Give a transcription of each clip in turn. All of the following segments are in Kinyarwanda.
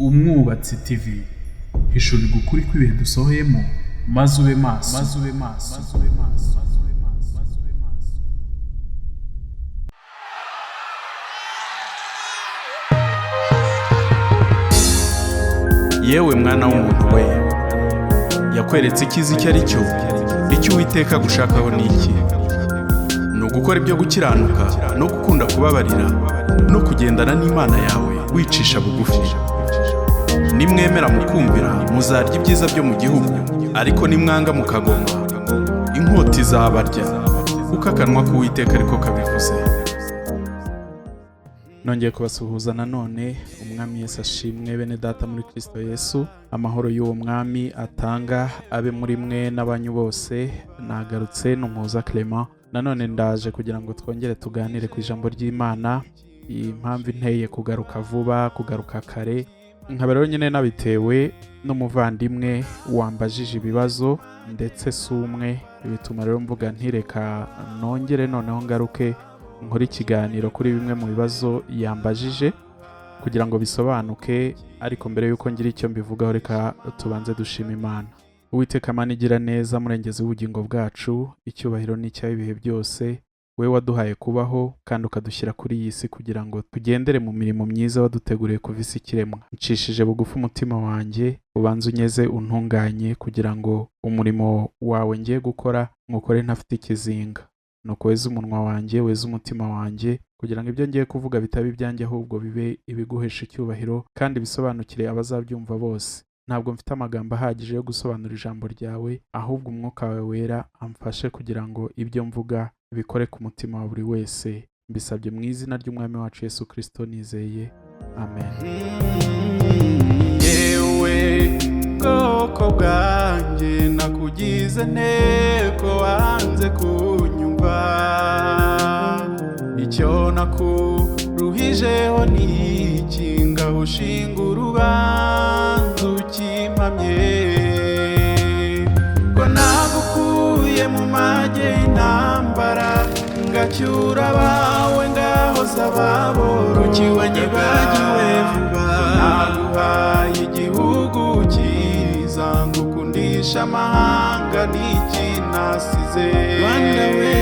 Umwubatsi TV hishurirwa ukuri kw'ibihe dusohoyemo, maze ube maso, maze ube maso, maze ube maso. Yewe mwana w'umuntu we, yakweretse icyiza icyo ari cyo. Icyo Uwiteka agushakaho ni iki? Ni ugukora ibyo gukiranuka no gukunda kubabarira no kugendana n'Imana yawe wicisha bugufi. Nimwemera mukumvira, muzarya ibyiza byo mu gihugu, ariko nimwanga mukagoma, inkota izabarya, kuko akanwa k'Uwiteka ariko kabivuze. Nongeye kubasuhuza nanone. Umwami Yesu ashimwe. Bene data muri Kristo Yesu, amahoro y'uwo mwami atanga abe muri mwe n'abanyu bose. Nagarutse ni Umuhoza Clement. Nanone ndaje kugira ngo twongere tuganire ku ijambo ry'Imana. Impamvu inteye kugaruka vuba, kugaruka kare, nkaba rero nyine nabitewe n'umuvandimwe wambajije ibibazo, ndetse si umwe. Bituma rero mvuga ntireka nongere noneho ngaruke nkore ikiganiro kuri bimwe mu bibazo yambajije kugira ngo bisobanuke. Ariko mbere y'uko ngira icyo mbivugaho, reka tubanze dushima Imana. Uwiteka Mana igira neza, murengezi w'ubugingo bwacu, icyubahiro ni icyawe ibihe byose, wowe waduhaye kubaho kandi ukadushyira kuri iyi si kugira ngo tugendere mu mirimo myiza waduteguriye kuva isi ikiremwa. Ncishije bugufi umutima wanjye, ubanze unyeze untunganye, kugira ngo umurimo wawe ngiye gukora nkukore ntafite ikizinga. Nuko weze umunwa wanjye, weze umutima wanjye, kugira ngo ibyo ngiye kuvuga bitaba ibyanjye, ahubwo bibe ibiguhesha icyubahiro kandi bisobanukire abazabyumva bose. Ntabwo mfite amagambo ahagije yo gusobanura ijambo ryawe, ahubwo Umwuka wawe Wera amfashe kugira ngo ibyo mvuga bikore ku mutima wa buri wese. Mbisabye mu izina ry'Umwami wacu Yesu Kristo nizeye, amen. Yewe bwoko bwanjye, nakugize nteko wanze kunyumva. Icyo nakuruhijeho ni iki? Ngaho ushinga urubanza ukimpamye, ko nagukuye mu mage y'intambara, ngacyura abawe, ngahoza ababo, rukiwanyibagiwe vuba. Naguhaye igihugu cyiza, ngukundisha amahanga, n'iki nasize? Rwanda we,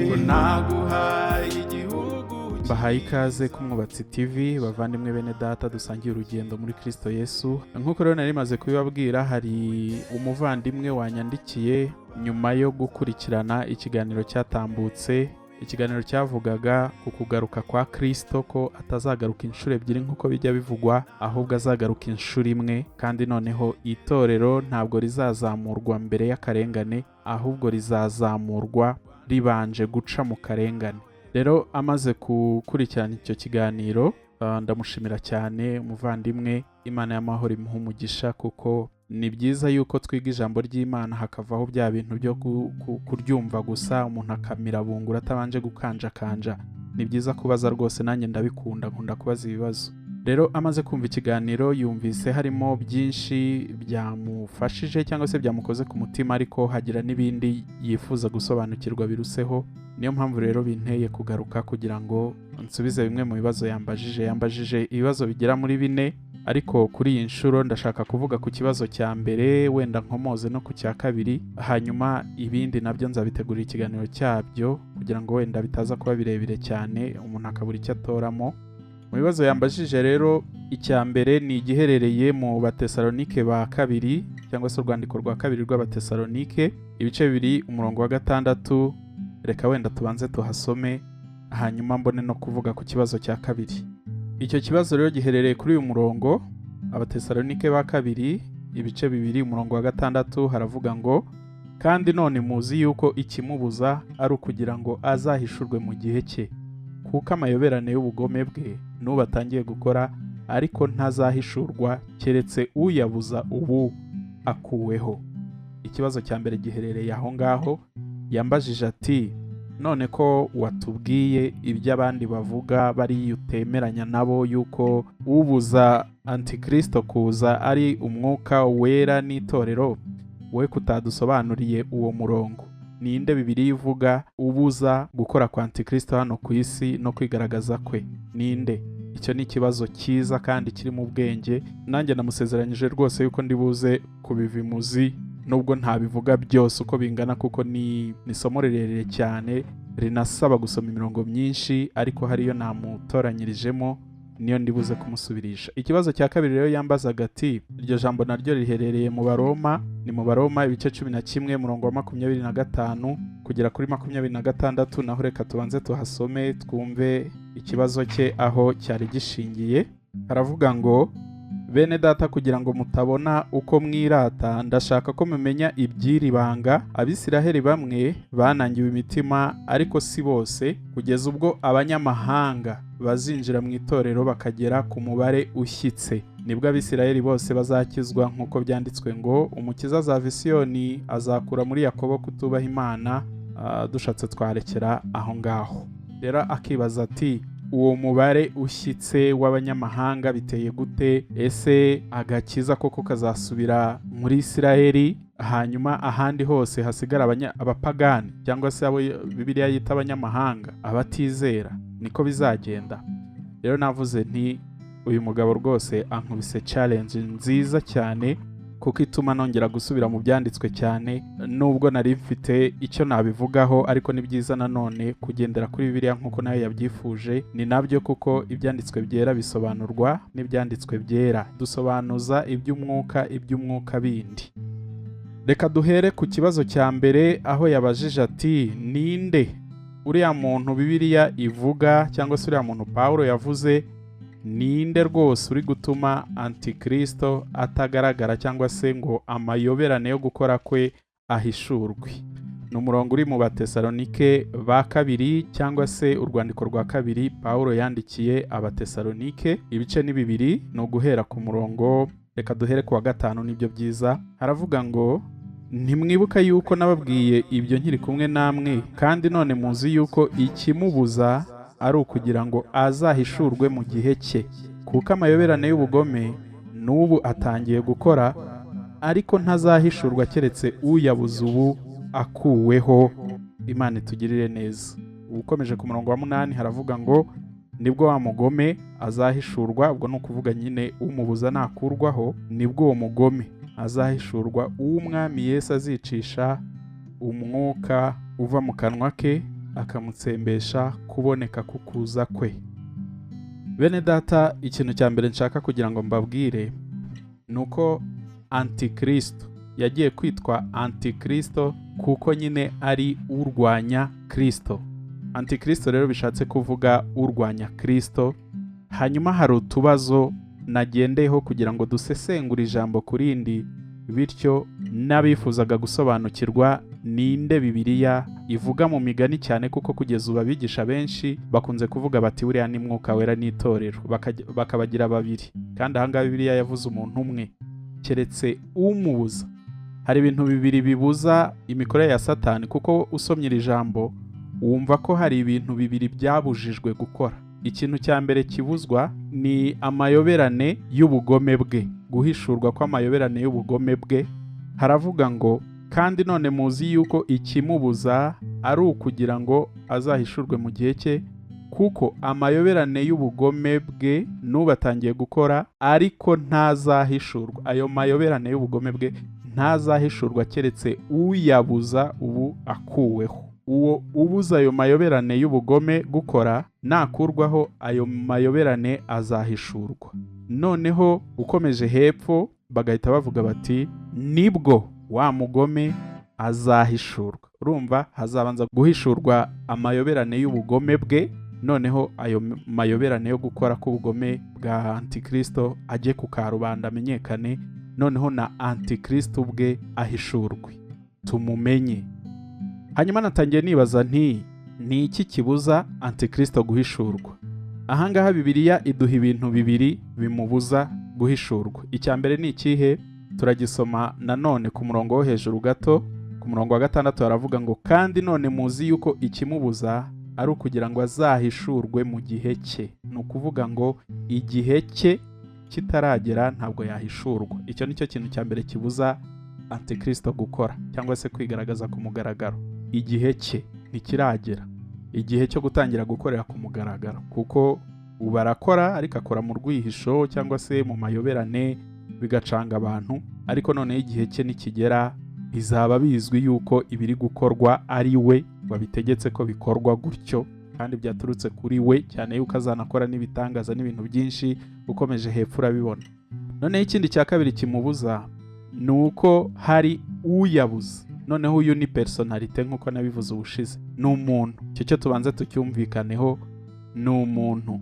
ko naguhaye igihugu. Bahaye ikaze ku Mwubatsi TV, bavandimwe, bene data dusangiye urugendo muri Kristo Yesu. Nk'uko rero nari maze kubibabwira, hari umuvandimwe wanyandikiye nyuma yo gukurikirana ikiganiro cyatambutse, ikiganiro cyavugaga ku kugaruka kwa Kristo, ko atazagaruka inshuro ebyiri nk'uko bijya bivugwa, ahubwo azagaruka inshuro imwe, kandi noneho itorero ntabwo rizazamurwa mbere y'akarengane, ahubwo rizazamurwa ribanje guca mu karengane. Rero amaze gukurikirana icyo kiganiro, ndamushimira cyane umuvandimwe, Imana y'amahoro imuha umugisha, kuko ni byiza yuko twiga ijambo ry'Imana hakavaho bya bintu byo kuryumva gusa, umuntu akamira bungura atabanje gukanjakanja. Ni byiza kubaza rwose, nanjye ndabikunda, nkunda kubaza ibibazo. Rero amaze kumva ikiganiro, yumvise harimo byinshi byamufashije cyangwa se byamukoze ku mutima, ariko hagira n'ibindi yifuza gusobanukirwa biruseho. Niyo mpamvu rero binteye kugaruka kugira ngo nsubize bimwe mu bibazo yambajije. Yambajije ibibazo bigera muri bine, ariko kuri iyi nshuro ndashaka kuvuga ku kibazo cya mbere, wenda nkomoze no ku cya kabiri, hanyuma ibindi nabyo nzabitegurira ikiganiro cyabyo kugira ngo wenda bitaza kuba birebire cyane, umuntu akabura icyo atoramo. Mu bibazo yambajije rero, icya mbere ni igiherereye mu Batesalonike ba kabiri, cyangwa se urwandiko rwa kabiri rw'Abatesalonike, ibice 2, umurongo wa 6. Reka wenda tubanze tuhasome, hanyuma mbone no kuvuga ku kibazo cya kabiri. Icyo kibazo rero giherereye kuri uyu murongo, Abatesalonike ba kabiri, ibice 2, umurongo wa 6, haravuga ngo: "Kandi none muzi yuko ikimubuza ari ukugira ngo azahishurwe mu gihe cye, kuko amayoberane y'ubugome bwe n'ubu atangiye gukora, ariko ntazahishurwa keretse uyabuza ubu akuweho." Ikibazo cya mbere giherereye aho ngaho. Yambajije ati: "None ko watubwiye ibyo abandi bavuga bariya utemeranya nabo, yuko ubuza Antikristo kuza ari Umwuka Wera n'itorero, wowe kutadusobanuriye uwo murongo? Ninde Bibiliya ivuga ubuza gukora kwa Antikristo hano ku isi no kwigaragaza kwe? Ninde?" Icyo ni ikibazo cyiza kandi kiri mu bwenge. Nanjye namusezeranyije rwose yuko ndi buze kubiva imuzi, nubwo ntabivuga byose uko bingana, kuko ni isomo rirerire cyane rinasaba gusoma imirongo myinshi, ariko hariyo namutoranyirijemo niyo ndibuze kumusubirisha. Ikibazo cya kabiri rero yambazaga ati, iryo jambo naryo riherereye mu Baroma, ni mu Baroma ibice 11 umurongo wa 25 kugera kuri 26. Naho reka tubanze tuhasome twumve ikibazo cye aho cyari gishingiye. Haravuga ngo: bene data, kugira ngo mutabona uko mwirata, ndashaka ko mumenya iby'iri banga. Abisiraheli bamwe banangiwe imitima, ariko si bose, kugeza ubwo abanyamahanga bazinjira mu itorero bakagera ku mubare ushyitse. Nibwo Abisiraheli bose bazakizwa, nk'uko byanditswe ngo: umukiza azava i Siyoni, azakura muri Yakobo kutubaha Imana. Dushatse twarekera aho ngaho. Rero akibaza ati, uwo mubare ushyitse w'abanyamahanga biteye gute? Ese agakiza koko kazasubira muri Isiraheli, hanyuma ahandi hose hasigara abapagani, cyangwa se abo Bibiliya yita abanyamahanga, abatizera? Niko bizagenda? Rero navuze nti uyu mugabo rwose ankubise challenge nziza cyane, kuko ituma nongera gusubira mu byanditswe cyane, nubwo nari mfite icyo nabivugaho, ariko ni byiza nanone kugendera kuri Bibiliya nk'uko nayo yabyifuje. Ni nabyo, kuko ibyanditswe byera bisobanurwa n'ibyanditswe byera, dusobanuza iby'umwuka iby'umwuka bindi. Reka duhere ku kibazo cya mbere, aho yabajije ati: ninde uriya muntu Bibiliya ivuga, cyangwa se uriya muntu Pawulo yavuze, ninde rwose uri gutuma Antikristo atagaragara, cyangwa se ngo amayoberane yo gukora kwe ahishurwe? Ni umurongo uri mu Batesalonike ba kabiri, cyangwa se urwandiko rwa kabiri Pawulo yandikiye Abatesalonike, ibice ni 2, ni uguhera ku murongo, reka duhere ku wa 5, nibyo byiza. Haravuga ngo: ntimwibuka yuko nababwiye ibyo nkiri kumwe namwe, kandi none muzi yuko ikimubuza ari ukugira ngo azahishurwe mu gihe cye, kuko amayoberane y'ubugome n'ubu atangiye gukora, ariko ntazahishurwa keretse uyabuze ubu akuweho. Imana itugirire neza. Ukomeje ku murongo wa 8 haravuga ngo: nibwo wa mugome azahishurwa. Ubwo ni ukuvuga nyine umubuza nakurwaho, nibwo uwo mugome azahishurwa, uw'Umwami Yesu azicisha umwuka uva mu kanwa ke, akamutsembesha kuboneka kukuza kwe. Bene data, ikintu cya mbere nshaka kugira ngo mbabwire ni uko Antikristo yagiye kwitwa Antikristo kuko nyine ari urwanya Kristo. Antikristo rero bishatse kuvuga urwanya Kristo. Hanyuma hari utubazo nagendeyeho kugira ngo dusesengure ijambo ku rindi, bityo n'abifuzaga gusobanukirwa ninde Bibiliya ivuga mu migani cyane, kuko kugeza ubu abigisha benshi bakunze kuvuga bati buriya ni Mwuka Wera n'itorero, bakabagira babiri, kandi ahangaha Bibiliya yavuze umuntu umwe, keretse umubuza. Hari ibintu bibiri bibuza imikorere ya Satani, kuko usomye iri jambo wumva ko hari ibintu bibiri byabujijwe gukora. Ikintu cya mbere kibuzwa ni amayoberane y'ubugome bwe, guhishurwa kw'amayoberane y'ubugome bwe. Haravuga ngo: kandi none muzi yuko ikimubuza ari ukugira ngo azahishurwe mu gihe cye, kuko amayoberane y'ubugome bwe n'ubu atangiye gukora, ariko ntazahishurwa. Ayo mayoberane y'ubugome bwe ntazahishurwa keretse uyabuza ubu akuweho. Uwo ubuza ayo mayoberane y'ubugome gukora nakurwaho, ayo mayoberane azahishurwa. Noneho ukomeje hepfo bagahita bavuga bati nibwo wa mugome azahishurwa. Urumva hazabanza guhishurwa amayoberane y'ubugome bwe, noneho ayo mayoberane yo gukora k'ubugome bwa Antikristo ajye ku karubanda amenyekane, noneho na Antikristo ubwe ahishurwe tumumenye. Hanyuma natangiye nibaza nti ni iki kibuza Antikristo guhishurwa? Ahangaha Bibiliya iduha ibintu bibiri bimubuza guhishurwa. Icya mbere ni ikihe? Turagisoma nanone ku murongo wo hejuru gato, ku murongo wa 6 haravuga ngo: kandi none muzi yuko ikimubuza ari ukugira ngo azahishurwe mu gihe cye. Ni ukuvuga ngo igihe cye kitaragera ntabwo yahishurwa. Icyo nicyo kintu cya mbere kibuza Antikristo gukora cyangwa se kwigaragaza ku mugaragaro. Igihe cye ntikiragera, igihe cyo gutangira gukorera ku mugaragaro, kuko Ubu arakora, ariko akora mu rwihisho cyangwa se mu mayoberane, bigacanga abantu. Ariko noneho igihe cye nikigera, bizaba bizwi yuko ibiri gukorwa ari we wabitegetse ko bikorwa gutyo, kandi byaturutse kuri we, cyane yuko azanakora n'ibitangaza n'ibintu byinshi. Ukomeje hepfo urabibona. Noneho ikindi cya kabiri kimubuza ni uko hari uyabuza. Noneho uyu ni personnalité, nk'uko nabivuze ubushize, ni umuntu. Icyo cyo tubanze tucyumvikaneho, ni umuntu.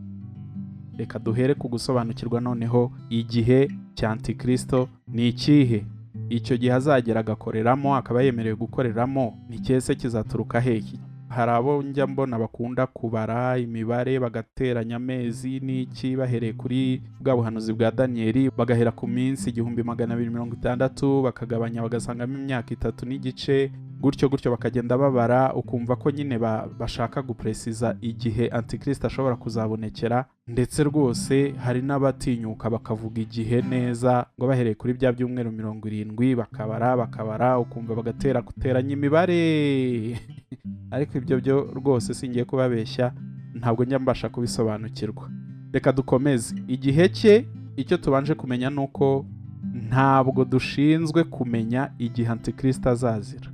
Reka duhere ku gusobanukirwa noneho igihe cya Antikristo ni ikihe. Icyo gihe azagera agakoreramo, akaba yemerewe gukoreramo, ni cyese kizaturuka hehe? Hari abo njya mbona bakunda kubara imibare, bagateranya amezi n'iki, bahereye kuri bwa buhanuzi bwa Daniyeli, bagahera ku minsi 1260, bakagabanya bagasangamo imyaka 3 n'igice, gutyo gutyo bakagenda babara, ukumva ko nyine bashaka gupresiza igihe Antikristo ashobora kuzabonekera. Ndetse rwose hari n'abatinyuka bakavuga igihe neza, ngo bahereye kuri bya byumweru 70, bakabara bakabara, ukumva bagatera guteranya imibare. Ariko ibyo byo rwose singiye kubabeshya, ntabwo njya mbasha kubisobanukirwa. Reka dukomeze. Igihe cye, icyo tubanje kumenya ni uko ntabwo dushinzwe kumenya igihe Antikristo azazira.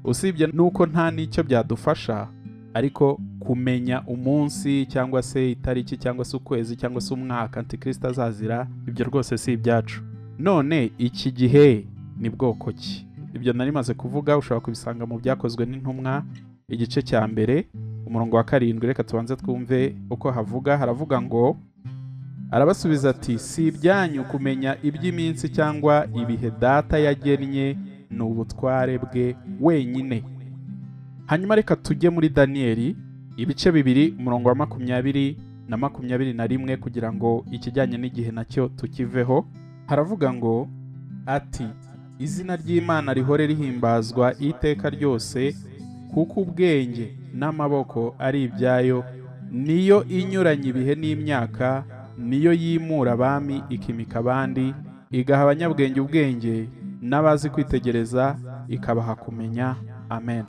Usibye nuko nta n'icyo byadufasha, ariko kumenya umunsi cyangwa se itariki cyangwa se ukwezi cyangwa se umwaka Antikristo azazira, ibyo rwose si ibyacu. None iki gihe ni bwoko ki? Ibyo nari maze kuvuga ushobora kubisanga mu Byakozwe n'Intumwa, igice cya 1, umurongo wa 7. Reka tubanze twumve uko havuga. Haravuga ngo: "Arabasubiza ati: 'Si ibyanyu kumenya iby'iminsi cyangwa ibihe Data yagennye, ni ubutware bwe wenyine.'" Hanyuma reka tujye muri Daniyeli, ibice 2, umurongo wa 20 na 21, kugira ngo ikijyanye n'igihe nacyo tukiveho. Haravuga ngo ati: "Izina ry'Imana rihore rihimbazwa iteka ryose, kuko ubwenge n'amaboko ari ibyayo. Niyo inyuranya ibihe n'imyaka, niyo yimura abami ikimika abandi, igaha abanyabwenge ubwenge, n'abazi kwitegereza ikabaha kumenya. Amen."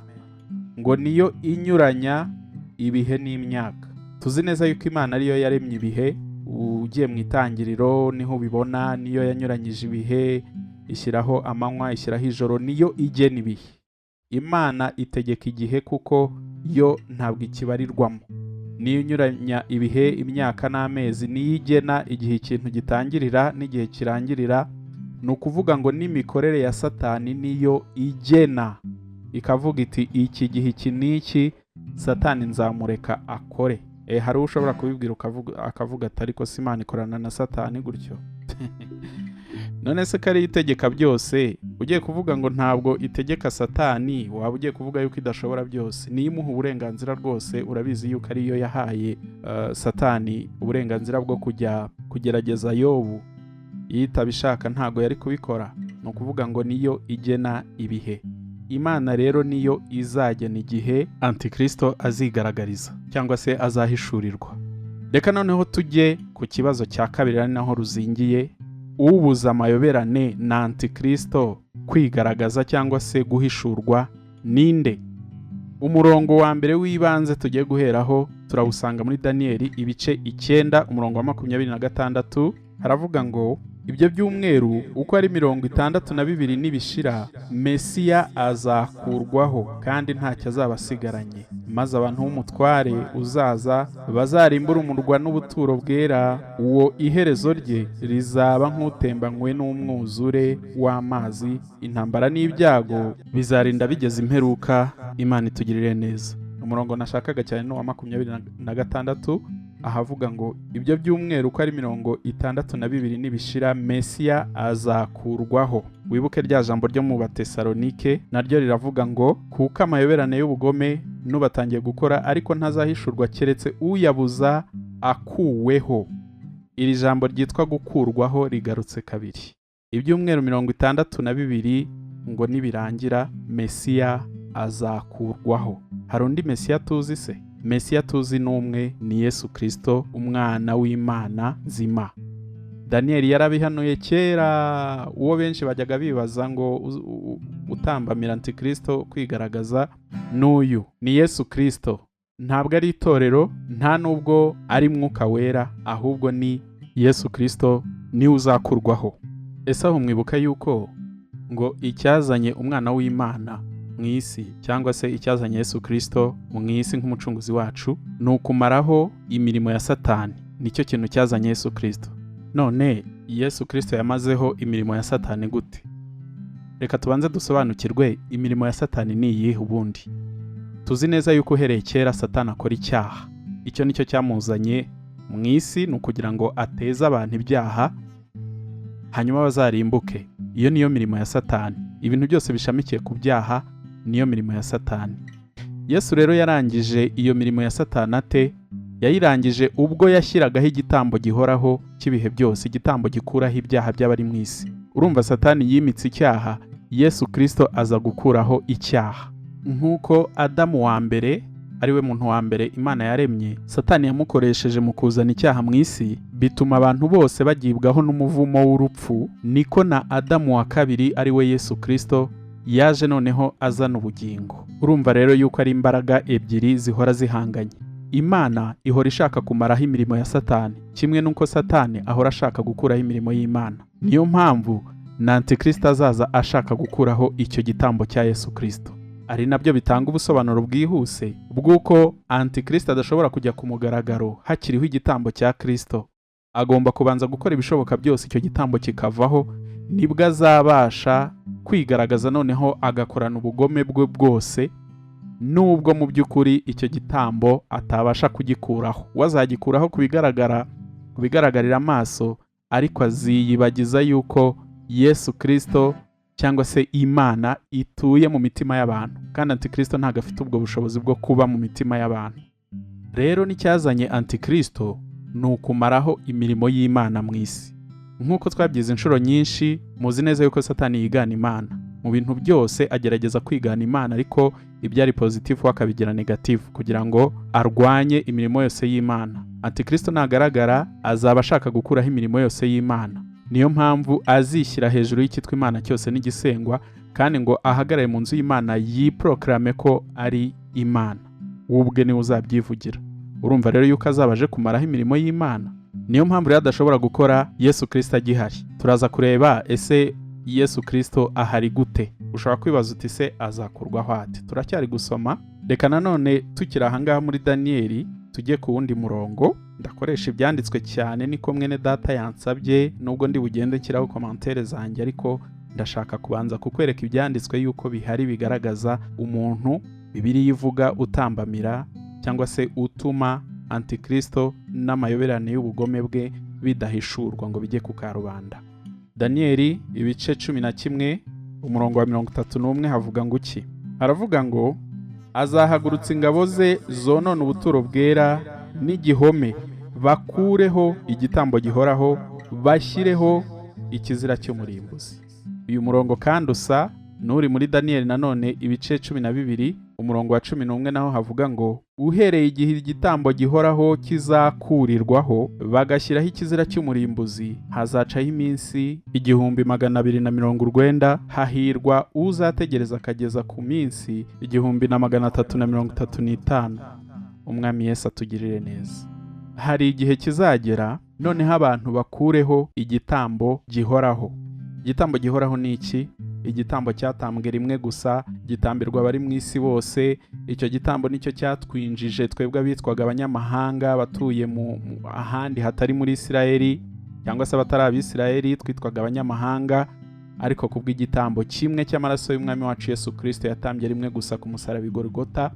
Ngo niyo inyuranya ibihe n'imyaka. Tuzi neza yuko Imana ariyo yaremye ibihe. Ugiye mu Itangiriro niho ubibona. Niyo yanyuranyije ibihe, ishyiraho amanywa, ishyiraho ijoro, niyo igena ibihe. Imana itegeka igihe, kuko yo ntabwo ikibarirwamo. Niyo inyuranya ibihe, imyaka n'amezi, niyo igena igihe ikintu gitangirira n'igihe kirangirira. Ni ukuvuga ngo n'imikorere ya Satani niyo igena, ikavuga iti: "Iki gihe iki n'iki Satani nzamureka akore." Hari uwo ushobora kubibwira akavuga ati: "Ariko si Imana ikorana na Satani gutyo?" None se ko ariyo itegeka byose, ugiye kuvuga ngo ntabwo itegeka Satani, waba ugiye kuvuga yuko idashobora byose. Niyo imuha uburenganzira rwose. Urabizi yuko ariyo yahaye Satani uburenganzira bwo kujya kugerageza Yobu. Iyo itabishaka ntabwo yari kubikora. Ni ukuvuga ngo niyo igena ibihe. Imana rero niyo izagena igihe Antikristo azigaragariza cyangwa se azahishurirwa. Reka noneho tujye ku kibazo cya kabiri, ari naho ruzingiye: ubuza amayoberane na Antikristo kwigaragaza cyangwa se guhishurwa ninde? Umurongo wa mbere w'ibanze tugiye guheraho turawusanga muri Daniyeli, ibice 9, umurongo wa 26. Haravuga ngo: "Ibyo byumweru uko ari 62 nibishira, Mesiya azakurwaho, kandi ntacyo azaba asigaranye. Maze abantu b'umutware uzaza bazarimbura umurwa n'ubuturo bwera. Uwo iherezo rye rizaba nk'utembanywe n'umwuzure w'amazi. Intambara n'ibyago bizarinda bigeze imperuka. Imana itugirire neza." Umurongo nashakaga cyane ni uwa 26, ahavuga ngo: "Ibyo byumweru uko ari 62 nibishira, Mesiya azakurwaho." Wibuke rya jambo ryo mu Batesalonike, naryo riravuga ngo: "Kuko amayoberane y'ubugome n'ubatangiye gukora, ariko ntazahishurwa keretse uyabuza akuweho." Iri jambo ryitwa gukurwaho rigarutse kabiri. Ibyumweru 62 ngo nibirangira, Mesiya azakurwaho. Hari undi Mesiya tuzi se? Mesiya tuzi ni umwe, ni Yesu Kirisito, umwana w'Imana nzima. Daniyeli yarabihanuye kera. Uwo benshi bajyaga bibaza ngo utambamira Antikristo kwigaragaza n'uyu ni Yesu Kirisito. Ntabwo ari itorero, nta nubwo ari Mwuka Wera, ahubwo ni Yesu Kristo niwe uzakurwaho. Ese aho mwibuka yuko ngo icyazanye umwana w'Imana mu isi, cyangwa se icyazanye Yesu Kristo mu isi nk'umucunguzi wacu, ni ukumaraho imirimo ya Satani? Nicyo kintu cyazanye Yesu Kristo. None Yesu Kristo yamazeho imirimo ya Satani gute? Reka tubanze dusobanukirwe imirimo ya Satani ni iyihe ubundi. Tuzi neza yuko uhereye kera Satani akora icyaha. Icyo nicyo cyamuzanye mu isi, ni ukugira ngo ateze abantu ibyaha hanyuma bazarimbuke. Iyo niyo mirimo ya Satani. Ibintu byose bishamikiye ku byaha niyo mirimo ya Satani. Yesu rero yarangije iyo mirimo ya Satani ate? Yayirangije ubwo yashyiragaho igitambo gihoraho cy'ibihe byose, igitambo gikuraho ibyaha by'abari mu isi. Urumva, Satani yimitse icyaha, Yesu Kristo aza gukuraho icyaha. Nk'uko Adamu wa mbere, ari we muntu wa mbere Imana yaremye, Satani yamukoresheje mu kuzana icyaha mu isi, bituma abantu bose bagibwaho n'umuvumo w'urupfu, niko na Adamu wa kabiri, ari we Yesu Kristo, yaje noneho azana ubugingo. Urumva rero yuko ari imbaraga ebyiri zihora zihanganye. Imana ihora ishaka kumaraho imirimo ya Satani, kimwe n'uko Satani ahora ashaka gukuraho imirimo y'Imana. Niyo mpamvu na Antikristo azaza ashaka gukuraho icyo gitambo cya Yesu Kristo. Ari nabyo bitanga ubusobanuro bwihuse bw'uko Antikristo adashobora kujya ku mugaragaro hakiriho igitambo cya Kristo. Agomba kubanza gukora ibishoboka byose icyo gitambo kikavaho, nibwo azabasha kwigaragaza noneho agakorana ubugome bwe bwose, nubwo mu by'ukuri icyo gitambo atabasha kugikuraho. We azagikuraho ku bigaragara, ku bigaragarira amaso, ariko aziyibagiza yuko Yesu Kristo cyangwa se Imana ituye mu mitima y'abantu, kandi Antikristo ntabwo afite ubwo bushobozi bwo kuba mu mitima y'abantu. Rero n'icyazanye Antikristo ni ukumaraho imirimo y'Imana mu isi. Nk'uko twabyize inshuro nyinshi, muzi neza yuko Satani yigana Imana mu bintu byose. Agerageza kwigana Imana, ariko ibyari positif we akabigira négatif kugira ngo arwanye imirimo yose y'Imana. Antikristo nagaragara azaba ashaka gukuraho imirimo yose y'Imana. Niyo mpamvu azishyira hejuru y'icyitwa Imana cyose n'igisengwa, kandi ngo ahagarare mu nzu y'Imana yiproclame ko ari Imana. We ubwe niwe uzabyivugira. Urumva rero yuko azaba aje kumaraho imirimo y'Imana. Niyo mpamvu rero adashobora gukora Yesu Kristo agihari. Turaza kureba ese Yesu Kristo ahari gute. Ushobora kwibaza uti: "Se azakurwaho ate?" Turacyari gusoma. Reka nanone tukiri ahangaha muri Daniyeli tujye ku wundi murongo. Ndakoresha ibyanditswe cyane, niko mwene data yansabye, nubwo ndi bugende nshyiraho commentaires zanjye, ariko ndashaka kubanza kukwereka ibyanditswe yuko bihari bigaragaza umuntu Bibiliya ivuga utambamira cyangwa se utuma Antikristo n'amayoberane y'ubugome bwe bidahishurwa ngo bijye ku karubanda. Daniyeli ibice 11, umurongo wa 31, havuga ngo iki? Haravuga ngo: "Azahagurutsa ingabo ze zonona ubuturo bwera n'igihome, bakureho igitambo gihoraho, bashyireho ikizira cy'umurimbuzi." Uyu murongo kandi usa n'uri muri Daniyeli nanone ibice 12, umurongo wa 11, naho havuga ngo: "Uhereye igihe igitambo gihoraho kizakurirwaho bagashyiraho ikizira cy'umurimbuzi, hazacaho iminsi 1290. Hahirwa uzategereza akageza ku minsi 1335." Umwami Yesu atugirire neza. Hari igihe kizagera noneho abantu bakureho igitambo gihoraho. Igitambo gihoraho ni iki? Igitambo cyatambwe rimwe gusa, gitambirwa abari mu isi bose. Icyo gitambo nicyo cyatwinjije twebwe abitwaga abanyamahanga batuye mu ahandi hatari muri Isirayeli, cyangwa se abatari Abisirayeli, twitwaga abanyamahanga. Ariko kubw'igitambo kimwe cy'amaraso y'Umwami wacu Yesu Kristo yatambye rimwe gusa ku musaraba i Golgota,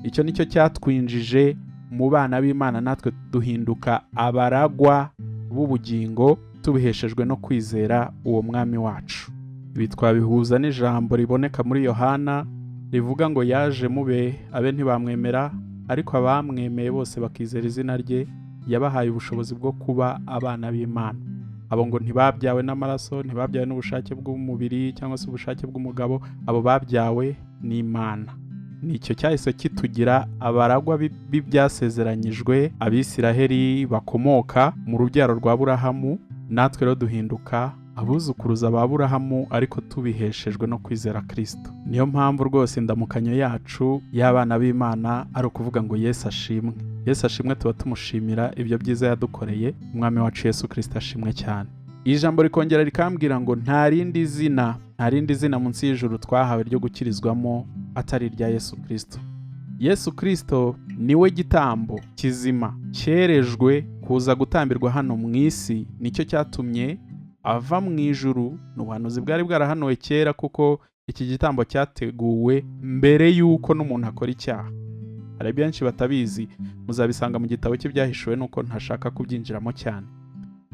icyo nicyo cyatwinjije mu bana b'Imana, natwe duhinduka abaragwa b'ubugingo tubiheshejwe no kwizera uwo Mwami wacu. Ibi twabihuza n'ijambo riboneka muri Yohana rivuga ngo: "Yaje mube abe ntibamwemera, ariko abamwemeye bose bakizera izina rye, yabahaye ubushobozi bwo kuba abana b'Imana." Abo ngo ntibabyawe n'amaraso, ntibabyawe n'ubushake bw'umubiri cyangwa se ubushake bw'umugabo, abo babyawe n'Imana. Nicyo cyahise kitugira abaragwa b'ibyasezeranyijwe Abisiraheli bakomoka mu rubyaro rwa Burahamu, natwe rero duhinduka Abuzukuruza ba Aburahamu, ariko tubiheshejwe no kwizera Kristo. Niyo mpamvu rwose indamukanyo yacu y'abana b'Imana ari ukuvuga ngo Yesu ashimwe. Yesu ashimwe, tuba tumushimira ibyo byiza yadukoreye. Umwami wacu Yesu Kristo ashimwe cyane. Ijambo rikongera rikambwira ngo nta rindi zina, nta rindi zina munsi y'ijuru twahawe ryo gukirizwamo atari irya Yesu Kristo. Yesu Kristo niwe gitambo kizima cyerejwe kuza gutambirwa hano mu isi. Nicyo cyatumye ava mu ijuru. Ni ubuhanuzi bwari bwarahanuwe kera, kuko iki gitambo cyateguwe mbere y'uko n'umuntu akora icyaha. Hari benshi batabizi, muzabisanga mu gitabo cy'Ibyahishuwe, nuko ntashaka kubyinjiramo cyane.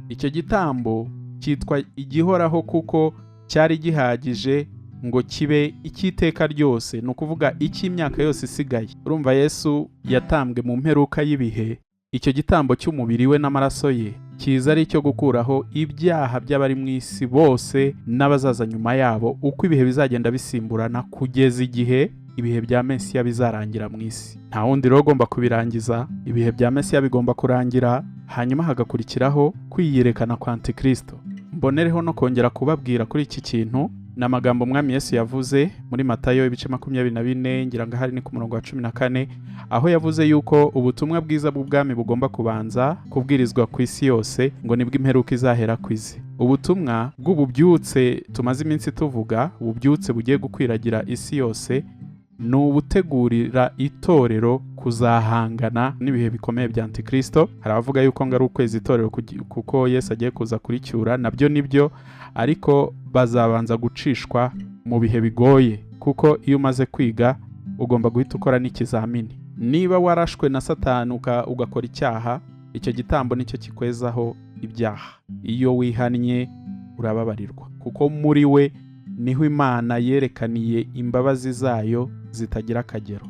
Icyo gitambo cyitwa igihoraho kuko cyari gihagije ngo kibe icy'iteka ryose, ni ukuvuga icy'imyaka yose isigaye. Urumva, Yesu yatambwe mu mperuka y'ibihe. Icyo gitambo cy'umubiri we n'amaraso ye kiza ari icyo gukuraho ibyaha by'abari mu isi bose n'abazaza nyuma yabo, uko ibihe bizagenda bisimburana kugeza igihe ibihe bya Mesiya bizarangira mu isi. Nta wundi rero ugomba kubirangiza. Ibihe bya Mesiya bigomba kurangira, hanyuma hagakurikiraho kwiyerekana kwa Antikristo. Mbonereho no kongera kubabwira kuri iki kintu, ni amagambo Umwami Yesu yavuze muri Matayo ibice 24, ngira ngo ahari ni ku murongo wa 14, aho yavuze yuko ubutumwa bwiza bw'ubwami bugomba kubanza kubwirizwa ku isi yose, ngo nibwo imperuka izahera ku isi. Ubutumwa bw'ububyutse tumaze iminsi tuvuga, ububyutse bugiye gukwiragira isi yose, ni ubutegurira itorero kuzahangana n'ibihe bikomeye bya Antikristo. Hari abavuga yuko ngo ari ukwezi itorero kuko Yesu agiye kuza kuricyura. Nabyo nibyo, ariko bazabanza gucishwa mu bihe bigoye, kuko iyo umaze kwiga ugomba guhita ukora n'ikizamini. Niba warashwe na Satani ugakora icyaha, icyo gitambo nicyo kikwezaho ibyaha. Iyo wihannye urababarirwa, kuko muri we niho Imana yerekaniye imbabazi zayo zitagira akagero.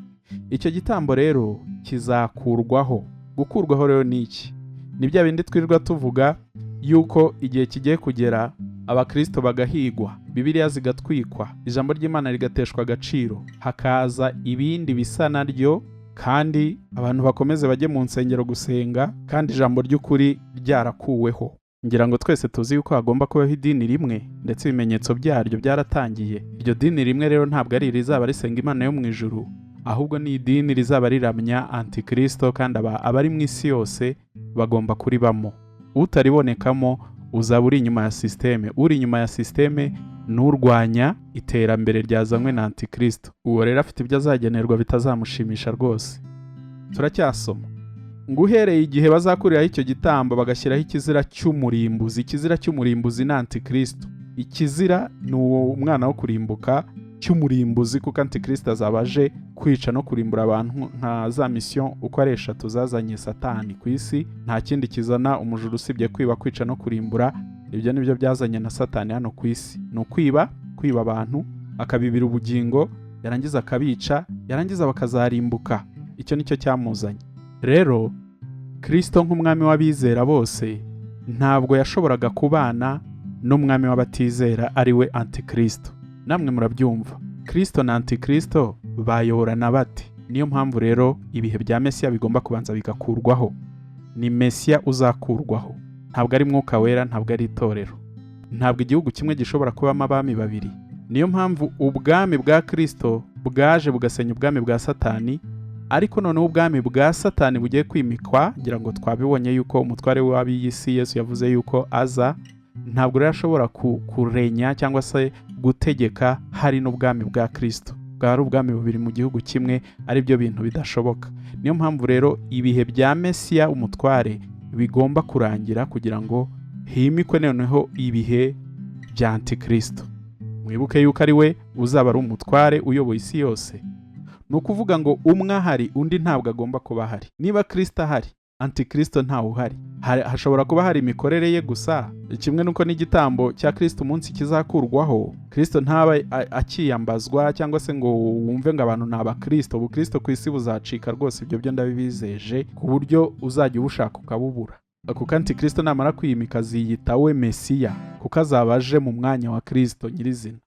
Icyo gitambo rero kizakurwaho. Gukurwaho rero ni iki? Ni bya bindi twirirwa tuvuga yuko igihe kigiye kugera abakristo bagahigwa, Bibiliya zigatwikwa, ijambo ry'Imana rigateshwa agaciro, hakaza ibindi bisa naryo, kandi abantu bakomeze bajye mu nsengero gusenga kandi ijambo ry'ukuri ryarakuweho. Ngira ngo twese tuzi yuko hagomba kubaho idini rimwe, ndetse ibimenyetso byaryo byaratangiye. Iryo dini rimwe rero ntabwo ari irizaba risenga Imana yo mu ijuru, ahubwo ni idini rizaba riramya Antikristo, kandi abari mu isi yose bagomba kuribamo. Utaribonekamo uzaba uri inyuma ya sisiteme. Uri inyuma ya sisiteme n'urwanya iterambere ryazanywe na Antikristo. Uwo rero afite ibyo azagenerwa bitazamushimisha rwose. Turacyasoma ngo uhereye igihe bazakuriraho icyo gitambo bagashyiraho ikizira cy'umurimbuzi. Ikizira cy'umurimbuzi ni Antikristo. Ikizira ni uwo mwana wo kurimbuka cy'umurimbuzi, kuko Antikristo azaba aje kwica no kurimbura abantu, nka za misiyo uko ari eshatu zazanye Satani ku isi. Nta kindi kizana umujura usibye kwiba, kwica no kurimbura. Ibyo nibyo byazanye na Satani hano ku isi, ni ukwiba, kwiba abantu akabibira ubugingo, yarangiza akabica, yarangiza bakazarimbuka. Icyo nicyo cyamuzanye. Rero Kristo nk'umwami w'abizera bose ntabwo yashoboraga kubana n'umwami w'abatizera, ari we Antikristo. Namwe murabyumva, Kristo na Antikristo bayoborana bate? Niyo mpamvu rero ibihe bya Mesiya bigomba kubanza bigakurwaho. Ni Mesiya uzakurwaho, ntabwo ari Mwuka Wera, ntabwo ari itorero. Ntabwo igihugu kimwe gishobora kubamo abami babiri. Niyo mpamvu ubwami bwa Kristo bwaje bugasenya ubwami bwa Satani, ariko noneho ubwami bwa Satani bugiye kwimikwa. Ngira ngo twabibonye yuko umutware w'ab'iyi si Yesu yavuze yuko aza. Ntabwo rero ashobora kurenya cyangwa se gutegeka hari n'ubwami bwa Kristo. Bwaba ari ubwami bubiri mu gihugu kimwe, ari byo bintu bidashoboka. Niyo mpamvu rero ibihe bya Mesiya umutware bigomba kurangira kugira ngo himikwe noneho ibihe bya Antikristo. Mwibuke yuko ari we uzaba ari umutware uyoboye isi yose. Ni ukuvuga ngo umwe ahari, undi ntabwo agomba kuba ahari. Niba Kristo ahari, Antikristo ntawe uhari. Hashobora kuba hari imikorere ye gusa, kimwe n'uko n'igitambo cya Kristo umunsi kizakurwaho, Kristo ntaba akiyambazwa cyangwa se ngo wumve ngo abantu ni abakristo. Ubukristo ku isi buzacika rwose, ibyo byo ndabibizeje, ku buryo uzajya ubushaka ukabubura, kuko Antikristo namara kwiyimika aziyita we Mesiya, kuko azaba aje mu mwanya wa Kristo nyirizina.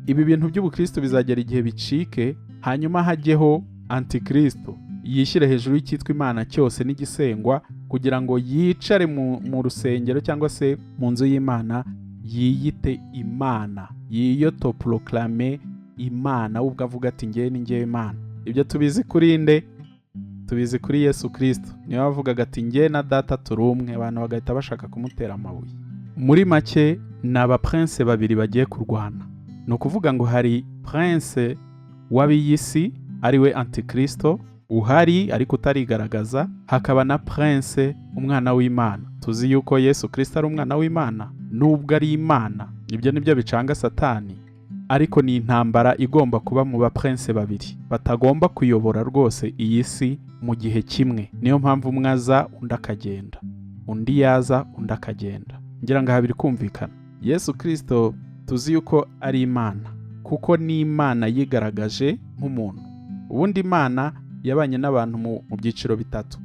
Ibi bintu by'ubukristo bizagera igihe bicike, hanyuma hajyeho Antikristo yishyire hejuru y'icyitwa Imana cyose n'igisengwa, kugira ngo yicare mu rusengero cyangwa se mu nzu y'Imana. Yiyite Imana, yiyotoproclame Imana, we ubwo avuga ati: "Ngewe ni ngewe Imana." Ibyo tubizi kuri nde? Tubizi kuri Yesu Kirisito. Niwe wavugaga ati: "Nge na Data turi umwe," abantu bagahita bashaka kumutera amabuye. Muri make, ni abaprince babiri bagiye kurwana. Ni ukuvuga ngo hari prince w'ab'iyi si, ari we Antikristo uhari ariko utarigaragaza, hakaba na prince umwana w'Imana. Tuzi yuko Yesu Kirisito ari umwana w'Imana nubwo ari Imana. Ibyo nibyo bicanga Satani. Ariko ni intambara igomba kuba mu baprince babiri batagomba kuyobora rwose iyi si mu gihe kimwe. Niyo mpamvu umwe aza, undi akagenda, undi yaza, undi akagenda. Ngira ngo aha biri kumvikana. Yesu Kirisito tuzi yuko ari Imana, kuko ni Imana yigaragaje nk'umuntu. Ubundi Imana yabanye n'abantu mu byiciro bitatu.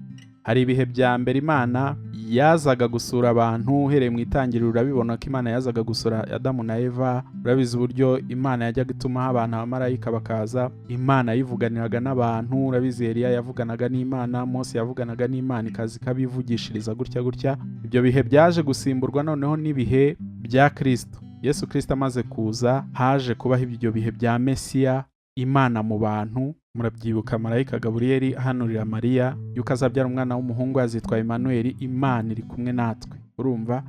Hari ibihe bya mbere Imana yazaga gusura abantu. Uhereye mu itangiriro urabibona ko Imana yazaga gusura Adamu na Eva. Urabizi uburyo Imana yajyaga itumaho abantu, abamarayika bakaza. Imana yivuganiraga n'abantu. Urabizi, Eliya yavuganaga n'Imana, Mose yavuganaga n'Imana, ikaza ikabivugishiriza gutya gutya. Ibyo bihe byaje gusimburwa noneho n'ibihe bya Kirisito. Yesu Kirisito amaze kuza, haje kubaho ibyo bihe bya Mesiya, Imana mu bantu. Murabyibuka, marayika Gaburiyeli ahanurira Mariya yuko azabyara umwana w'umuhungu, azitwa Emanuweli, Imana iri kumwe natwe. Urumva,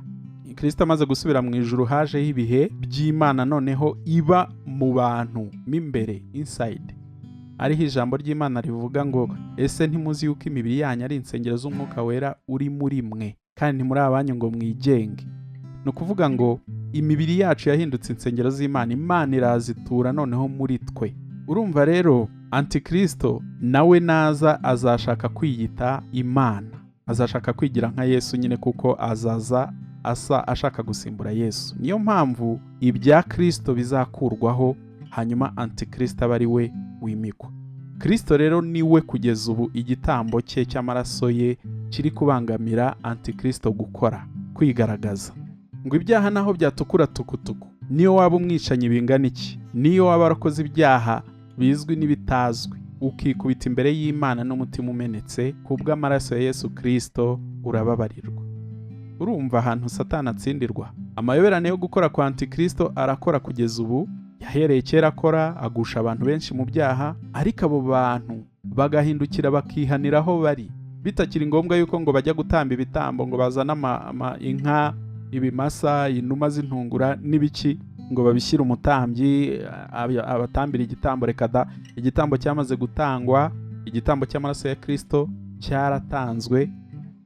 Kirisito amaze gusubira mu ijuru, hajeho ibihe by'Imana noneho iba mu bantu mo imbere, inside, ariho ijambo ry'Imana rivuga ngo: "Ese ntimuzi yuko imibiri yanyu ari insengero z'Umwuka Wera uri muri mwe, kandi ntimuri abanyu ngo mwigenge?" Ni ukuvuga ngo imibiri yacu yahindutse insengero z'Imana, Imana irazitura noneho muri twe. Urumva rero, Antikristo nawe naza azashaka kwiyita Imana, azashaka kwigira nka Yesu nyine, kuko azaza asa ashaka gusimbura Yesu. Niyo mpamvu ibya Kristo bizakurwaho, hanyuma Antikristo aba ari we wimikwa. Kristo rero ni we kugeza ubu igitambo cye cy'amaraso ye kiri kubangamira Antikristo gukora, kwigaragaza. Ngo ibyaha naho byatukura tukutuku, niyo waba umwicanyi bingana iki, niyo waba warakoze ibyaha bizwi n'ibitazwi, ukikubita imbere y'Imana n'umutima umenetse, kubw'amaraso ya Yesu Kristo urababarirwa. Urumva ahantu Satani atsindirwa. Amayoberane yo gukora kwa Antikristo arakora kugeza ubu, yahereye kera akora, agusha abantu benshi mu byaha, ariko abo bantu bagahindukira bakihanira aho bari, bitakiri ngombwa yuko ngo bajya gutamba ibitambo, ngo bazane inka, ibimasa, inuma z'intungura n'ibiki, ngo babishyire umutambyi abatambira igitambo. Reka da! Igitambo cyamaze gutangwa, igitambo cy'amaraso ya Kristo cyaratanzwe.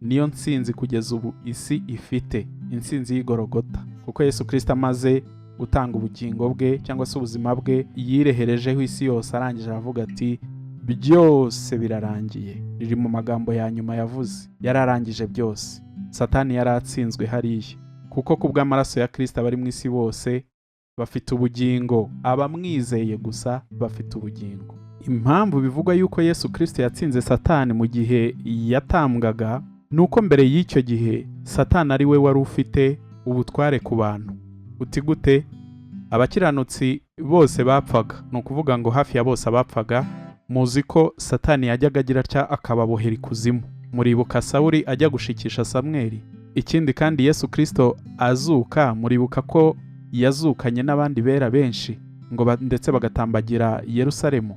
Niyo ntsinzi kugeza ubu isi ifite, intsinzi y'Igorogota, kuko Yesu Kristo amaze gutanga ubugingo bwe cyangwa se ubuzima bwe, yireherejeho isi yose. Arangije aravuga ati: "Byose birarangiye." Riri mu magambo ya nyuma yavuze. Yararangije byose. Satani yari atsinzwe hariya, kuko ku bw'amaraso ya Kristo abari mu isi bose bafite ubugingo. Abamwizeye gusa bafite ubugingo. Impamvu bivugwa yuko Yesu Kristo yatsinze Satani mu gihe yatambwaga ni uko mbere y'icyo gihe Satani ari we wari ufite ubutware ku bantu. Uti gute? Abakiranutsi bose bapfaga, ni ukuvuga ngo hafi ya bose abapfaga, muzi ko Satani yajyaga agira atya akababohera ikuzimu. Muribuka Sawuli ajya gushikisha Samweli. Ikindi kandi, Yesu Kristo azuka, muribuka ko yazukanye n'abandi bera benshi, ngo ndetse bagatambagira Yerusalemu.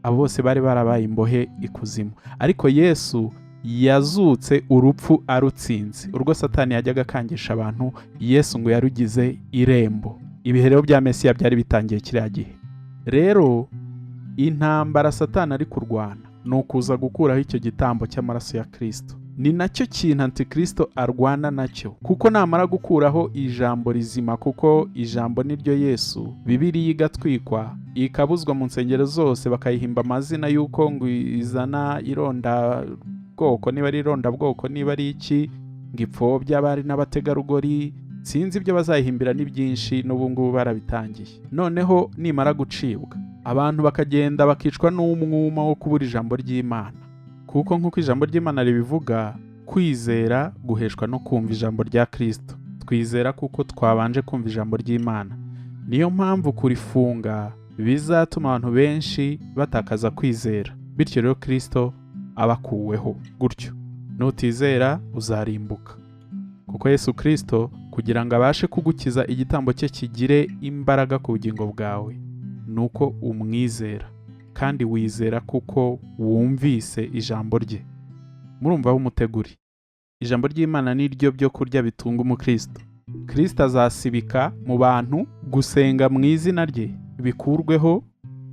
Abo bose bari barabaye imbohe ikuzimu, ariko Yesu yazutse urupfu arutsinze. Urwo Satani yajyaga akangisha abantu, Yesu ngo yarugize irembo. Ibihe rero bya Mesiya byari bitangiye kiriya gihe. Rero intambara Satani ari kurwana ni ukuza gukuraho icyo gitambo cy'amaraso ya Kristo. Ni nacyo kintu Antikristo arwana nacyo, kuko namara gukuraho ijambo rizima, kuko ijambo ni ryo Yesu, Bibiliya igatwikwa, ikabuzwa mu nsengero zose, bakayihimba amazina y'uko ngo izana ironda bwoko, niba ari irondabwoko, niba ari iki, ngo ipfobya abari n'abategarugori, sinzi ibyo bazayihimbira, ni byinshi, n'ubu ngubu barabitangiye. Noneho nimara gucibwa, abantu bakagenda bakicwa n'umwuma wo kubura ijambo ry'Imana, kuko nk'uko ijambo ry'Imana ribivuga, kwizera guheshwa no kumva ijambo rya Kristo. Twizera kuko twabanje kumva ijambo ry'Imana. Niyo mpamvu kurifunga bizatuma abantu benshi batakaza kwizera, bityo rero Kristo abakuweho gutyo. Nutizera uzarimbuka, kuko Yesu Kristo kuri Kugira ngo abashe kugukiza igitambo cye kigire imbaraga ku bugingo bwawe, ni uko umwizera kandi wizera kuko wumvise ijambo rye. Murumva w'umuteguri. Ijambo ry'Imana ni ryo byo kurya bitunga umukristo. Kristo azasibika mu bantu gusenga mu izina rye bikurweho,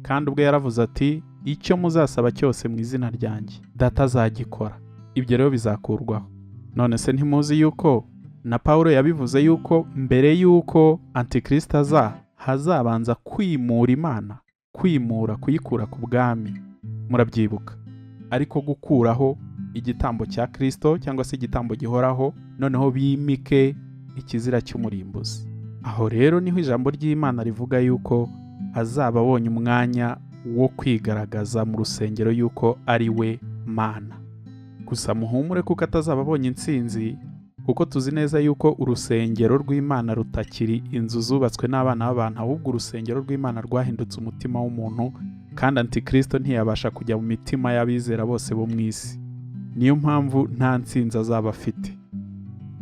kandi ubwo yaravuze ati icyo muzasaba cyose mu izina ryanjye Data azagikora. Ibyo rero bizakurwaho. None se ntimuzi yuko na Paulo yabivuze yuko mbere yuko Antikristo aza hazabanza kwimura Imana, kwimura kuyikura ku bwami. Murabyibuka. Ariko gukuraho igitambo cya Kristo cyangwa se igitambo gihoraho, noneho bimike ikizira cy'umurimbuzi. Aho rero niho ijambo ry'Imana rivuga yuko azaba abonye umwanya wo kwigaragaza mu rusengero yuko ari we Mana. Gusa muhumure kuko atazaba abonye intsinzi, kuko tuzi neza yuko urusengero rw'Imana rutakiri inzu zubatswe n'abana b'abantu, ahubwo urusengero rw'Imana rwahindutse umutima w'umuntu, kandi Antikristo ntiyabasha kujya mu mitima y'abizera bose bo mu isi. Niyo mpamvu nta ntsinzi azaba afite.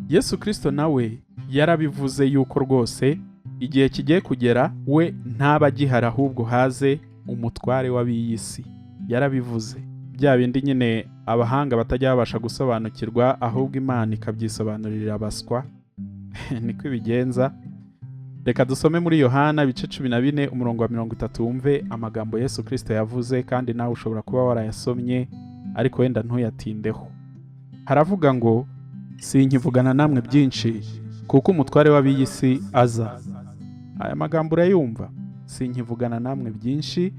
Yesu Kristo nawe yarabivuze yuko rwose igihe kigiye kugera we ntaba agihari, ahubwo haze umutware w'ab'iyi si. Yarabivuze. Bya bindi nyine abahanga batajya babasha gusobanukirwa, ahubwo Imana ikabyisobanurira abaswa. Niko ibigenza. Reka dusome muri Yohana ibice 14 umurongo wa 30, wumve amagambo Yesu Kristo yavuze, kandi nawe ushobora kuba warayasomye ariko wenda ntuyatindeho. Haravuga ngo sinkivugana namwe byinshi kuko umutware w'ab'iyi si aza. Aya magambo urayumva? Sinkivugana namwe byinshi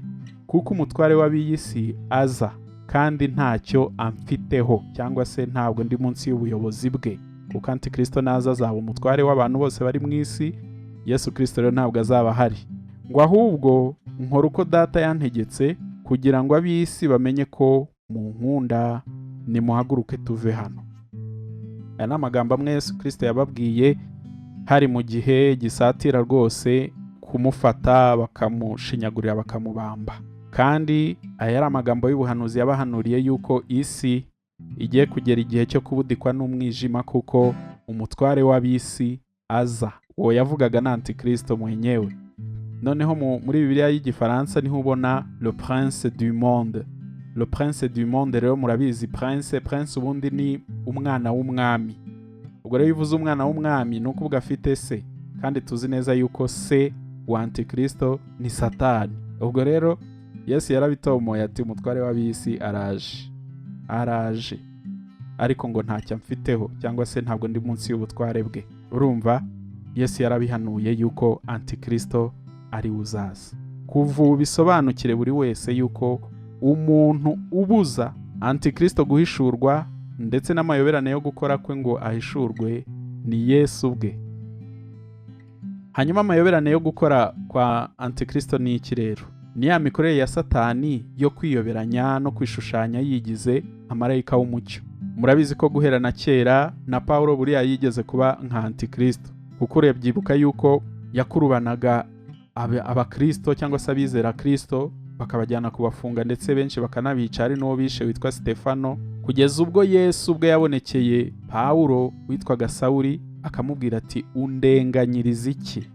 kuko umutware w'ab'iyi si aza, kandi ntacyo amfiteho, cyangwa se ntabwo ndi munsi y'ubuyobozi bwe, kuko Antikristo naza azaba umutware w'abantu bose bari mu isi. Yesu Kristo rero ntabwo azaba ahari. Ngo ahubwo nkora uko Data yantegetse, kugira ngo ab'isi bamenye ko munkunda, nimuhaguruke tuve hano. Aya ni amagambo amwe Yesu Kristo yababwiye hari mu gihe gisatira rwose kumufata bakamushinyagurira bakamubamba. Kandi aya yari amagambo y'ubuhanuzi yabahanuriye yuko isi igiye kugera igihe cyo kubudikwa n'umwijima, kuko umutware w'ab'isi aza. Uwo yavugaga na Antikristo mwenyewe. Noneho muri Bibiliya y'Igifaransa niho ubona le prince du monde. Le prince du monde rero murabizi, prince ubundi ni umwana w'umwami. Ubwo rero iyo uvuze umwana w'umwami ni ukuvuga afite se, kandi tuzi neza yuko se wa Antikristo ni Satani. Ubwo rero Yesu yarabitomoye ati umutware w'ab'isi araje, araje, ariko ngo ntacyo amfiteho, cyangwa se ntabwo ndi munsi y'ubutware bwe. Urumva Yesu yarabihanuye yuko Antikristo ari uzaza. Kuva ubu bisobanukire buri wese yuko umuntu ubuza Antikristo guhishurwa ndetse n'amayoberane yo gukora kwe ngo ahishurwe ni Yesu ubwe. Hanyuma amayoberane yo gukora kwa Antikristo ni iki rero? Ni ya mikorere ya Satani yo kwiyoberanya no kwishushanya yigize amarayika w'umucyo. Murabizi ko guhera na kera na Paulo buriya yigeze kuba nka Antikristo, kuko urebyibuka yuko yakurubanaga abakristo cyangwa se abizera Kristo bakabajyana kubafunga, ndetse benshi bakanabica, ari n'uwo bishe witwa Stefano, kugeza ubwo Yesu ubwe yabonekeye Paulo witwaga Sawuli akamubwira ati undenganyiriza iki?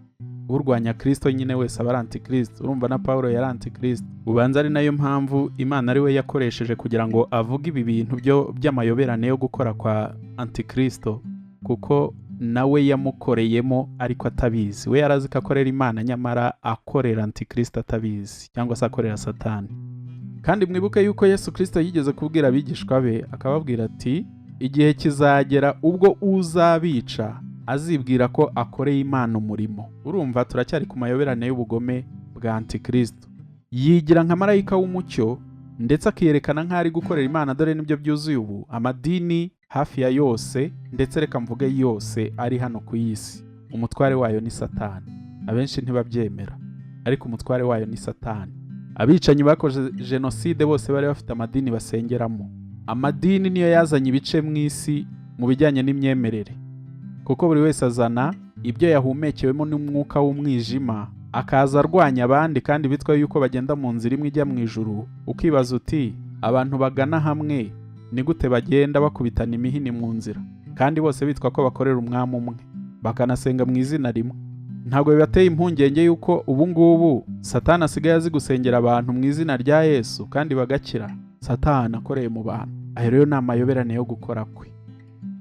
Urwanya Kristo nyine wese aba ari Antikristo. Urumva na Paulo yari Antikristo. Ubanza ari nayo mpamvu Imana ari we yakoresheje kugira ngo avuge ibi bintu byo by'amayoberane yo gukora kwa Antikristo, kuko nawe yamukoreyemo ariko atabizi. We yarazi ko akorera Imana, nyamara akorera Antikristo atabizi, cyangwa se akorera Satani. Kandi mwibuke yuko Yesu Kristo yigeze kubwira abigishwa be akababwira ati igihe kizagera ubwo uzabica azibwira ko akoreye Imana umurimo. Urumva turacyari ku mayoberane y'ubugome bwa Antikristo. Yigira nka marayika w'umucyo ndetse akiyerekana nk'ari gukorera Imana. Dore nibyo byuzuye ubu amadini hafi ya yose, ndetse reka mvuge yose ari hano ku isi, umutware wayo ni Satani. Abenshi ntibabyemera, ariko umutware wayo ni Satani. Abicanyi bakoze jenoside bose bari bafite amadini basengeramo. Amadini niyo yazanye ibice mu isi mu bijyanye n'imyemerere, kuko buri wese azana ibyo yahumekewemo n'umwuka w'umwijima, akaza arwanya abandi, kandi bitwa yuko bagenda mu nzira imwe ijya mu ijuru. Ukibaza uti abantu bagana hamwe ni gute bagenda bakubitana imihini mu nzira, kandi bose bitwa ko bakorera umwami umwe? Bakanasenga mu izina rimwe. Ntabwo bibateye impungenge yuko ubu ngubu Satani asigaye azi gusengera abantu mu izina rya Yesu kandi bagakira? Satani akoreye mu bantu. Ayo rero ni amayoberane yo gukora kwe,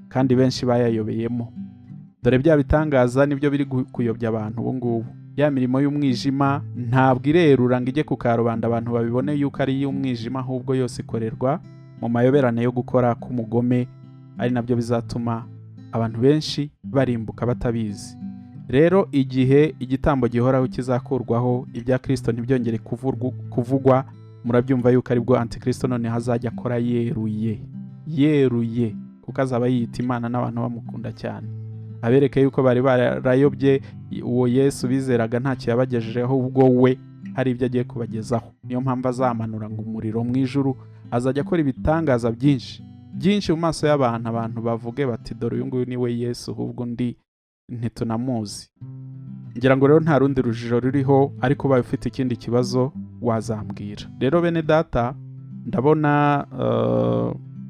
kandi benshi bayayobeyemo. Dore bya bitangaza nibyo biri kuyobya abantu ubu ngubu. Ya mirimo y'umwijima ntabwo irerura ngo ijye ku karubanda abantu babibone yuko ari iy'umwijima, ahubwo yose ikorerwa mu mayoberane yo gukora k'umugome, ari nabyo bizatuma abantu benshi barimbuka batabizi. Rero igihe igitambo gihoraho kizakurwaho, ibya Kristo ntibyongere kuvugwa, murabyumva yuko aribwo Antikristo noneho azajya akora yeruye yeruye, kuko azaba yiyita Imana n'abantu bamukunda cyane, abereke yuko bari barayobye. Uwo Yesu bizeraga ntacyo yabagejejeho, ubwo we hari ibyo agiye kubagezaho. Niyo mpamvu azamanura ngo umuriro mu ijuru, azajya akora ibitangaza byinshi byinshi mu maso y'abantu, abantu bavuge bati dore uyu nguyu ni we Yesu, ahubwo undi ntitunamuzi. Ngira ngo rero nta rundi rujijo ruriho, ariko ubaye ufite ikindi kibazo wazambwira. Rero bene data, ndabona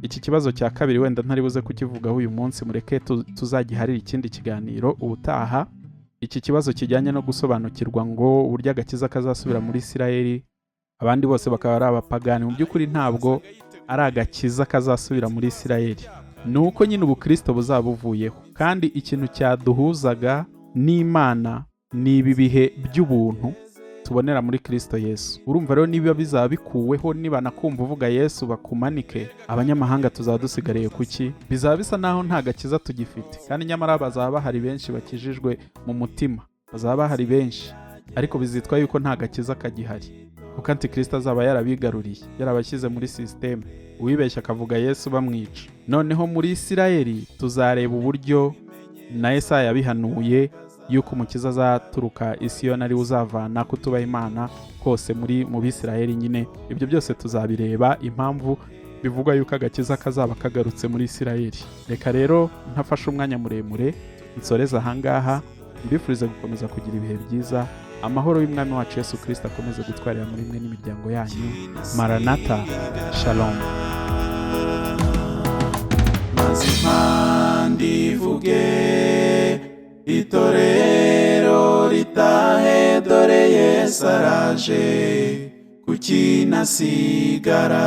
iki kibazo cya kabiri wenda ntari buze kukivugaho uyu munsi, mureke tuzagiharire ikindi kiganiro ubutaha. Iki kibazo kijyanye no gusobanukirwa ngo uburyo agakiza kazasubira muri Isirayeli, abandi bose bakaba ari abapagani, mu by'ukuri ntabwo ari agakiza kazasubira muri Isirayeli, ni uko nyine ubukristo buzaba buvuyeho. Kandi ikintu cyaduhuzaga n'Imana ni ibi bihe by'ubuntu tubonera muri Kristo Yesu. Urumva rero niba bizaba bikuweho, nibanakumva uvuga Yesu bakumanike, abanyamahanga tuzaba dusigariye kuki? Bizaba bisa naho nta gakiza tugifite, kandi nyamara bazaba bahari benshi bakijijwe mu mutima, bazaba bahari benshi, ariko bizitwa yuko nta gakiza kagihari, kuko Antikristo azaba yarabigaruriye, yarabashyize muri sisiteme, uwibeshya akavuga Yesu bamwica. Noneho muri Isirayeli tuzareba uburyo na Yesaya yabihanuye yuko umukiza azaturuka i Siyoni, ari we uzavana kutubaha Imana kose muri mu Bisirayeli nyine. Ibyo byose tuzabireba, impamvu bivugwa yuko agakiza kazaba kagarutse muri Isirayeli. Reka rero ntafashe umwanya muremure, nsoreze ahangaha, mbifurize gukomeza kugira ibihe byiza. Amahoro y'Umwami wacu Yesu Kristo akomeze gutwarira muri mwe n'imiryango yanyu. Maranatha, shalom. Mazima ndivuge, itorero ritahe, dore Yesu araje, kuki nasigara?